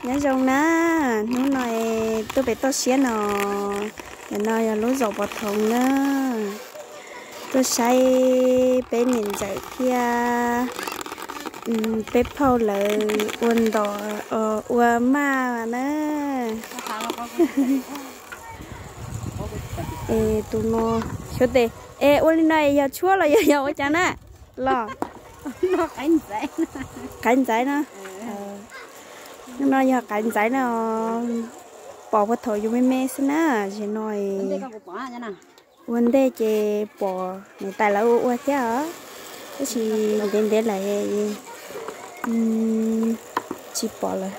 Nyob zoo na, hnub no tuaj pem toj siab no, ntawm no yog lub zos Pov Thoov na. Tuaj saib peb niam ntxawm thiab peb phauj lawv ua ntos ua maj na. Es tus no, xyov tes, es ua li no yog tshuab los yog yog ua cas na? Los, qaiv ntxaiv no. Hnub no yog qaiv ntxaiv no, pom puag thaum yus me me xwb na, zem no ua ntej ces pom niam tais lawv ua ua thiab os, tab sis ntev ntev lawm tsis pom lawm.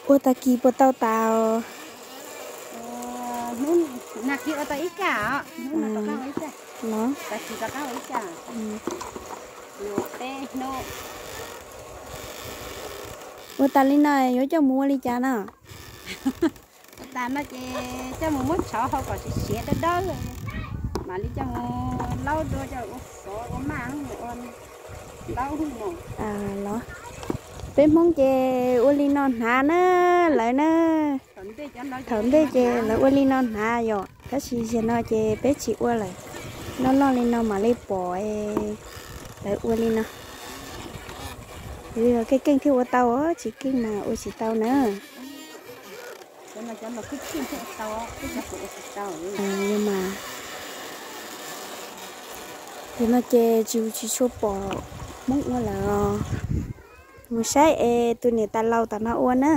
Ua tag kis puas tau tas? Ua tas li no yuav coj mus ua li cas no? Ua tas no ces coj mus muab tshov hau kom siav siav dawb dawb, mam li coj mus laub dua coj ua xov ua maj ua ntaub mus. Los, peb Hmoob ces ua li no hnav na, lawv na. Thaum ntej ces lawv ua li no hnav yom, tab sis zaum no ces peb tsis ua lawm. Loj loj li no mam li pom lawv ua li no. Yog keej keej thiaj ua tau, tsis keej mas ua tsis tau na. Mas, zaum no ces tsis tsis tshua pom Hmoob ua lawm. Mus saib es tus niam tais laus tom no ua na,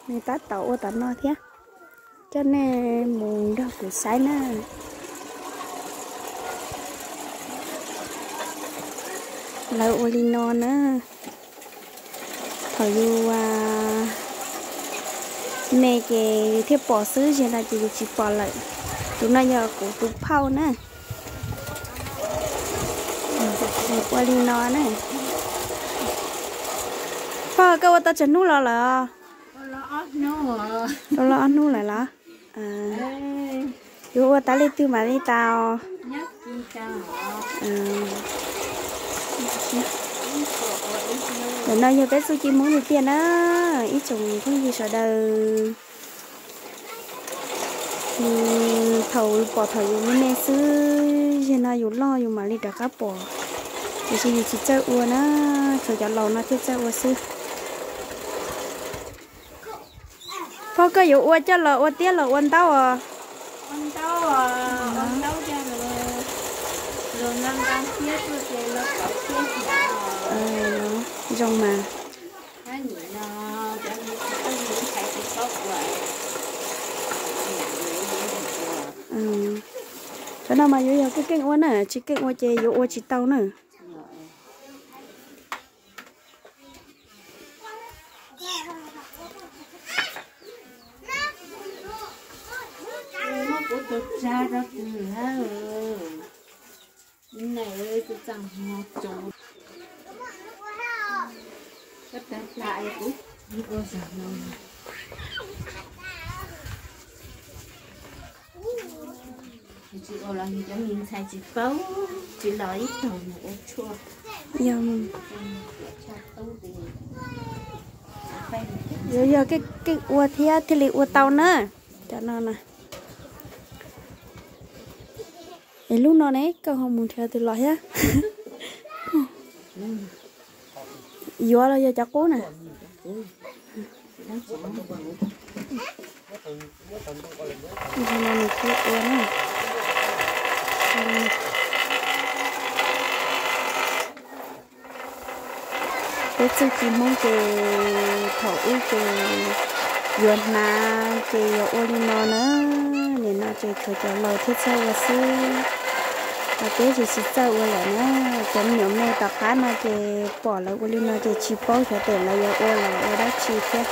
nws tab tom ua tom no thiab. Coj nej mus nrog kuv saib na. Lawv ua li no na. Thaum yus me ces yus thiaj pom xwb, zaum no ces yus tsis pom lawm. Tus no yog kuv tus phauj na. Ua li no na. Phauj, koj ua tau tsawg hnub los lawm? Ua los ob hnub lawm los? Yuav ua tas li twg mam li tas? Ntawm no yog peb txuj ci Hmoob tiag tiag na, ib tsoom phooj ywg sawv daws. Thaum pom thaum yus me me xwb, zaum no yus loj yus mam li rov qab pom, tiam sis yus tsis txawj ua na, tsuas cov laus no thiaj txawj ua xwb. Phauj, koj yuav ua coj los ua tiab los ua ntaub os? Zoo mas. Cov no mas yuav yog keej keej ua na, tsis keej ua ces yuav ua tsis tau na. Muab kuv tus tsa rau twg hab? Tsis ua los cov me ntxhais tsis paub, tsis los ib tog mus ua tshuaj. Yuav yog keej ua thiab thiaj li ua tau na. Cov no na. Es lub no ne, koj ho mus nrhiav twg los thiab? Yuav los yog cov qub na? Peb txuj ci Hmoob ces thaum ub ces yuav hnav ces yuav ua li no na, nim no ces tshuav cov laus thiaj txawj ua xwb, ho peb ces tsis txawj ua lawm na. Cov me nyuam me tom qab no ces pom lawv ua li no ces tsis paub xyov tes lawv yuav ua los ua dab tsi thiab.